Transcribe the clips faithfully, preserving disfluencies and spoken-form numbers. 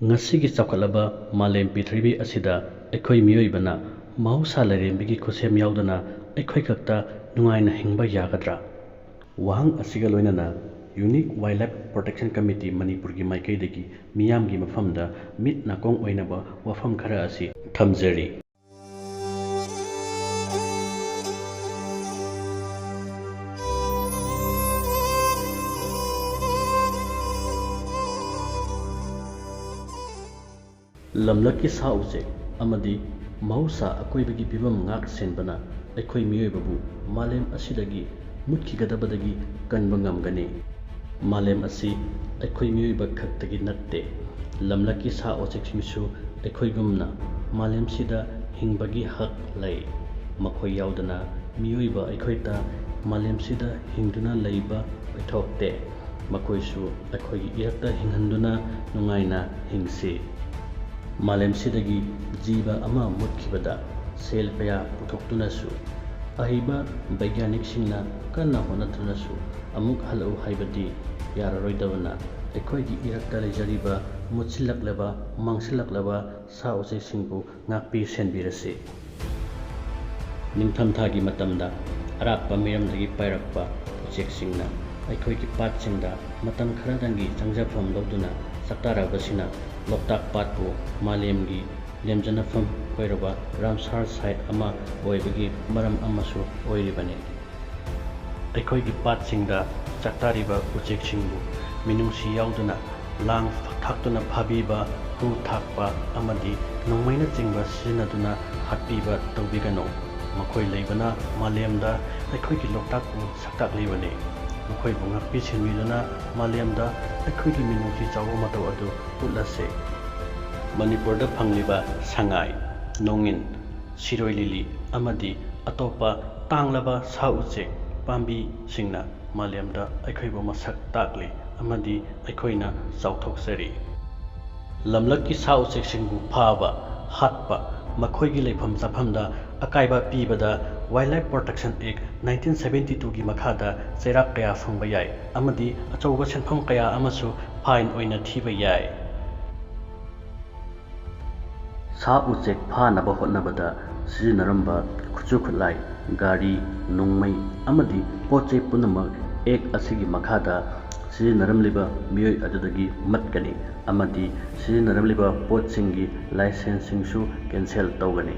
ꯉꯁꯤꯒꯤ ꯆꯥꯎꯈꯠꯂꯕ ꯃꯥꯂꯦꯝ ꯄ꯭ꯔꯤꯊꯤꯕꯤ ꯑꯁꯤꯗ ꯑꯩꯈꯣꯏ ꯃꯤꯑꯣꯏꯕꯅ ꯃꯍꯧꯁꯥ ꯂꯥꯏꯔꯦꯝꯕꯤꯒꯤ ꯈꯨꯠꯁꯦꯝ ꯌꯥꯎꯗꯅ ꯑꯩꯈꯣꯏ ꯈꯛꯇ ꯅꯨꯡꯉꯥꯏꯅ ꯍꯤꯡꯕ ꯌꯥꯒꯗ꯭ꯔꯥ? ꯋꯥꯍꯪ ꯑꯁꯤꯒ ꯂꯣꯏꯅꯅ Unique Wildlife Protection Committee ꯃꯅꯤꯄꯨꯔꯒꯤ ꯃꯥꯏꯀꯩꯗꯒꯤ ꯃꯤꯌꯥꯝꯒꯤ ꯃꯐꯝꯗ ꯃꯤꯠ ꯅꯥꯀꯣꯡ ꯑꯣꯏꯅꯕ ꯋꯥꯐꯝ ꯈꯔ ꯑꯁꯤ ꯊꯝꯖꯔꯤ꯫ ꯂꯝꯂꯛꯀꯤ ꯁꯥ ꯎꯆꯦꯛ ꯑꯃꯗꯤ ꯃꯍꯧꯁꯥ ꯑꯀꯣꯏꯕꯒꯤ ꯐꯤꯕꯝ ꯉꯥꯛ ꯁꯦꯟꯕꯅ ꯑꯩꯈꯣꯏ ꯃꯤꯑꯣꯏꯕꯕꯨ ꯃꯥꯂꯦꯝ ꯑꯁꯤꯗꯒꯤ ꯃꯨꯠꯈꯤꯒꯗꯕꯗꯒꯤ ꯀꯟꯕ ꯉꯝꯒꯅꯤ꯫ ꯃꯥꯂꯦꯝ ꯑꯁꯤ ꯑꯩꯈꯣꯏ ꯃꯤꯑꯣꯏꯕ ꯈꯛꯇꯒꯤ ꯅꯠꯇꯦ꯫ ꯂꯝꯂꯛꯀꯤ ꯁꯥ ꯎꯆꯦꯛꯁꯤꯡꯁꯨ ꯑꯩꯈꯣꯏꯒꯨꯝꯅ ꯃꯥꯂꯦꯝꯁꯤꯗ ꯍꯤꯡꯕꯒꯤ ꯍꯛ ꯂꯩ꯫ ꯃꯈꯣꯏ ꯌꯥꯎꯗꯅ ꯃꯤꯑꯣꯏꯕ ꯑꯩꯈꯣꯏꯇ ꯃꯥꯂꯦꯝꯁꯤꯗ ꯍꯤꯡꯗꯨꯅ ꯂꯩꯕ ꯑꯣꯏꯊꯣꯛꯇꯦ꯫ ꯃꯈꯣꯏꯁꯨ ꯑꯩꯈꯣꯏꯒꯤ ꯏꯔꯛꯇ ꯍꯤꯡꯍꯟꯗꯨꯅ ꯅꯨꯡꯉꯥꯏꯅ ꯍꯤꯡꯁꯤ꯫ ꯃꯥꯂꯦꯝꯁꯤꯗꯒꯤ ꯖꯤꯕ ꯑꯃ ꯃꯨꯠꯈꯤꯕꯗ ꯁꯦꯜ ꯀꯌꯥ ꯄꯨꯊꯣꯛꯇꯨꯅꯁꯨ, ꯑꯍꯩꯕ ꯕꯩꯒ꯭ꯌꯥꯅꯤꯛꯁꯤꯡꯅ ꯀꯟꯅ ꯍꯣꯠꯅꯗꯨꯅꯁꯨ ꯑꯃꯨꯛ ꯍꯜꯂꯛꯎ ꯍꯥꯏꯕꯗꯤ ꯌꯥꯔꯔꯣꯏꯗꯕꯅ, ꯑꯩꯈꯣꯏꯒꯤ ꯏꯔꯛꯇ ꯂꯩꯖꯔꯤꯕ ꯃꯨꯠꯁꯤꯜꯂꯛꯂꯕ, ꯃꯥꯡꯁꯤꯜꯂꯛꯂꯕ ꯁꯥ ꯎꯆꯦꯛꯁꯤꯡꯕꯨ ꯉꯥꯛꯄꯤ ꯁꯦꯟꯕꯤꯔꯁꯤ꯫ ꯅꯤꯡꯊꯝꯊꯥꯒꯤ ꯃꯇꯝꯗ ꯑꯔꯥꯞꯄ ꯃꯤꯔꯝꯗꯒꯤ ꯄꯥꯏꯔꯛꯄ ꯎꯆꯦꯛꯁꯤꯡꯅ ꯑꯩꯈꯣꯏꯒꯤ ꯄꯥꯠꯁꯤꯡꯗ ꯃꯇꯝ ꯈꯔꯗꯪꯒꯤ ꯆꯪꯖꯐꯝ ꯂꯧꯗꯨꯅ ꯆꯥꯛꯇꯥꯔꯕꯁꯤꯅ ꯂꯣꯛꯇꯥꯛ ꯄꯥꯠꯄꯨ ꯃꯥꯂꯦꯝꯒꯤ ꯂꯦꯝꯖꯅꯐꯝ ꯑꯣꯏꯔꯕ ꯔꯥꯝꯁꯥꯔ ꯁꯥꯏꯠ ꯑꯃ ꯑꯣꯏꯕꯒꯤ ꯃꯔꯝ ꯑꯃꯁꯨ ꯑꯣꯏꯔꯤꯕꯅꯤ꯫ ꯑꯩꯈꯣꯏꯒꯤ ꯄꯥꯠꯁꯤꯡꯗ ꯆꯥꯛꯇꯥꯔꯤꯕ ꯎꯆꯦꯛꯁꯤꯡꯕꯨ ꯃꯤꯅꯨꯡꯁꯤ ꯌꯥꯎꯗꯅ ꯂꯥꯡ ꯊꯥꯛꯇꯨꯅ ꯐꯥꯕꯤꯕ, ꯍꯨ ꯊꯥꯛꯄ ꯑꯃꯗꯤ ꯅꯣꯡꯃꯩꯅꯆꯤꯡꯕ ꯁꯤꯖꯤꯟꯅꯗꯨꯅ ꯍꯥꯠꯄꯤꯕ ꯇꯧꯕꯤꯒꯅꯨ꯫ ꯃꯈꯣꯏ ꯂꯩꯕꯅ ꯃꯥꯂꯦꯝꯗ ꯑꯩꯈꯣꯏꯒꯤ ꯂꯣꯛꯇꯥꯛꯄꯨ ꯁꯛ ꯇꯥꯛꯂꯤꯕꯅꯤ꯫ ꯃꯈꯣꯏꯕꯨ ꯉꯥꯛꯄꯤ ꯁꯦꯟꯕꯤꯗꯨꯅ ꯃꯥꯂꯦꯝꯗ ꯑꯩꯈꯣꯏꯒꯤ ꯃꯤꯅꯨꯡꯁꯤ ꯆꯥꯎꯕ ꯃꯇꯧ ꯑꯗꯨ ꯎꯠꯂꯁꯤ꯫ ꯃꯅꯤꯄꯨꯔꯗ ꯐꯪꯂꯤꯕ ꯁꯉꯥꯏ, ꯅꯣꯡꯏꯟ, ꯁꯤꯔꯣꯏ ꯂꯤꯂꯤ ꯑꯃꯗꯤ ꯑꯇꯣꯞꯄ ꯇꯥꯡꯂꯕ ꯁꯥ ꯎꯆꯦꯛ ꯄꯥꯝꯕꯤꯁꯤꯡꯅ ꯃꯥꯂꯦꯝꯗ ꯑꯩꯈꯣꯏꯕꯨ ꯃꯁꯛ ꯇꯥꯛꯂꯤ ꯑꯃꯗꯤ ꯑꯩꯈꯣꯏꯅ ꯆꯥꯎꯊꯣꯛꯆꯔꯤ꯫ ꯂꯝꯂꯛꯀꯤ ꯁꯥ ꯎꯆꯦꯛꯁꯤꯡꯕꯨ ꯐꯥꯕ, ꯍꯥꯠꯄ, ꯃꯈꯣꯏꯒꯤ ꯂꯩꯐꯝ ꯆꯥꯐꯝꯗ ꯑꯀꯥꯏꯕ ꯄꯤꯕꯗ Wildlife Protection Act nineteen seventy twoꯒꯤ ꯃꯈꯥꯗ ꯆꯩꯔꯥꯛ ꯀꯌꯥ ꯐꯪꯕ ꯌꯥꯏ ꯑꯃꯗꯤ ꯑꯆꯧꯕ ꯁꯦꯟꯐꯝ ꯀꯌꯥ ꯑꯃꯁꯨ fine ꯑꯣꯏꯅ ꯊꯤꯕ ꯌꯥꯏ꯫ ꯁꯥ ꯎꯆꯦꯛ ꯐꯥꯅꯕ ꯍꯣꯠꯅꯕꯗ ꯁꯤꯖꯤꯟꯅꯔꯝꯕ ꯈꯨꯠꯁꯨ ꯈꯨꯠꯂꯥꯏ, ꯒꯥꯔꯤ, ꯅꯣꯡꯃꯩ ꯑꯃꯗꯤ ꯄꯣꯠ ꯆꯩ ꯄꯨꯝꯅꯃꯛ ꯑꯦꯛ ꯑꯁꯤꯒꯤ ꯃꯈꯥꯗ ꯁꯤꯖꯤꯟꯅꯔꯝꯂꯤꯕ ꯃꯤꯑꯣꯏ ꯑꯗꯨꯗꯒꯤ ꯃꯠꯀꯅꯤ ꯑꯃꯗꯤ ꯁꯤꯖꯤꯟꯅꯔꯝꯂꯤꯕ ꯄꯣꯠꯁꯤꯡꯒꯤ ꯂꯥꯏꯁꯦꯟꯁꯁꯤꯡꯁꯨ ꯀꯦꯟꯁꯦꯜ ꯇꯧꯒꯅꯤ꯫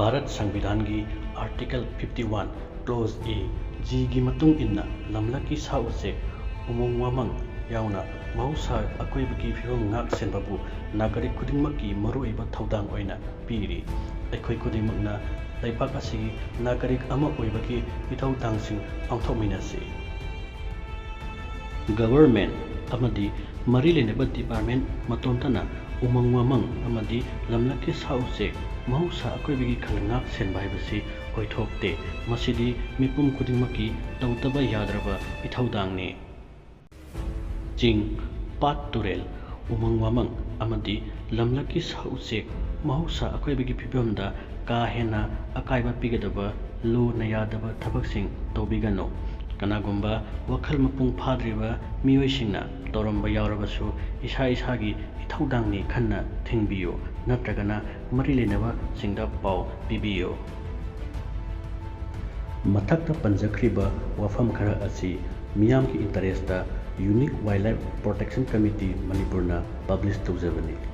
Bharat ꯁꯪꯕꯤꯙꯥꯟꯒꯤ Article fifty one, Clause A, G ꯒꯤ ꯃꯇꯨꯡ ꯏꯟꯅ ꯂꯝꯂꯛꯀꯤ ꯁꯥ ꯎꯆꯦꯛ, ꯎꯃꯪ ꯋꯥꯃꯪ ꯌꯥꯎꯅ ꯃꯍꯧꯁꯥ ꯑꯀꯣꯏꯕꯒꯤ ꯐꯤꯕꯝ ꯉꯥꯛ ꯁꯦꯟꯕꯕꯨ ꯅꯥꯒꯔꯤꯛ ꯈꯨꯗꯤꯡꯃꯛꯀꯤ ꯃꯔꯨꯑꯣꯏꯕ ꯊꯧꯗꯥꯡ ꯑꯣꯏꯅ ꯄꯤꯔꯤ꯫ ꯑꯩꯈꯣꯏ ꯈꯨꯗꯤꯡꯃꯛꯅ ꯂꯩꯕꯥꯛ ꯑꯁꯤꯒꯤ ꯅꯥꯒꯔꯤꯛ ꯑꯃ ꯑꯣꯏꯕꯒꯤ ꯏꯊꯧꯗꯥꯡꯁꯤꯡ ꯄꯥꯡꯊꯣꯛꯃꯤꯟꯅꯁꯤ꯫ Government ꯑꯃꯗꯤ ꯃꯔꯤ ꯂꯩꯅꯕ department ꯃꯇꯣꯝꯇꯅ ꯎꯃꯪ ꯋꯥꯃꯪ ꯑꯃꯗꯤ ꯂꯝꯂꯛꯀꯤ ꯁꯥ ꯎꯆꯦꯛ, ꯃꯍꯧꯁꯥ ꯑꯀꯣꯏꯕꯒꯤ ꯈꯜ ꯉꯥꯛ ꯁꯦꯟꯕ ꯍꯥꯏꯕꯁꯤ ꯑꯣꯏꯊꯣꯛꯇꯦ꯫ ꯃꯁꯤꯗꯤ ꯃꯤꯄꯨꯝ ꯈꯨꯗꯤꯡꯃꯛꯀꯤ ꯇꯧꯗꯕ ꯌꯥꯗ꯭ꯔꯕ ꯏꯊꯧꯗꯥꯡꯅꯤ꯫ ꯆꯤꯡ, ꯄꯥꯠ, ꯇꯨꯔꯦꯜ, ꯎꯃꯪ ꯋꯥꯃꯪ ꯑꯃꯗꯤ ꯂꯝꯂꯛꯀꯤ ꯁꯥ ꯎꯆꯦꯛ, ꯃꯍꯧꯁꯥ ꯑꯀꯣꯏꯕꯒꯤ ꯐꯤꯕꯝꯗ ꯀꯥ ꯍꯦꯟꯅ ꯑꯀꯥꯏꯕ ꯄꯤꯒꯗꯕ ꯂꯨꯅ ꯌꯥꯗꯕ ꯊꯕꯛꯁꯤꯡ ꯇꯧꯕꯤꯒꯅꯨ꯫ ꯀꯅꯥꯒꯨꯝꯕ ꯋꯥꯈꯜ ꯃꯄꯨꯡ ꯐꯥꯗ꯭ꯔꯤꯕ ꯃꯤꯑꯣꯏꯁꯤꯡꯅ ꯇꯧꯔꯝꯕ ꯌꯥꯎꯔꯕꯁꯨ ꯏꯁꯥ ꯏꯁꯥꯒꯤ ꯏꯊꯧꯗꯥꯡꯅꯤ ꯈꯟꯅ ꯊꯤꯡꯕꯤꯌꯨ, ꯅꯠꯇ꯭ꯔꯒꯅ ꯃꯔꯤ ꯂꯩꯅꯕꯁꯤꯡꯗ ꯄꯥꯎ ꯄꯤꯕꯤꯌꯨ꯫ ꯃꯊꯛꯇ ꯄꯟꯖꯈ꯭ꯔꯤꯕ ꯋꯥꯐꯝ ꯈꯔ ꯑꯁꯤ ꯃꯤꯌꯥꯝꯒꯤ interestꯇ Unique Wildlife Protection Committee ꯃꯅꯤꯄꯨꯔꯅ publish ꯇꯧꯖꯕꯅꯤ꯫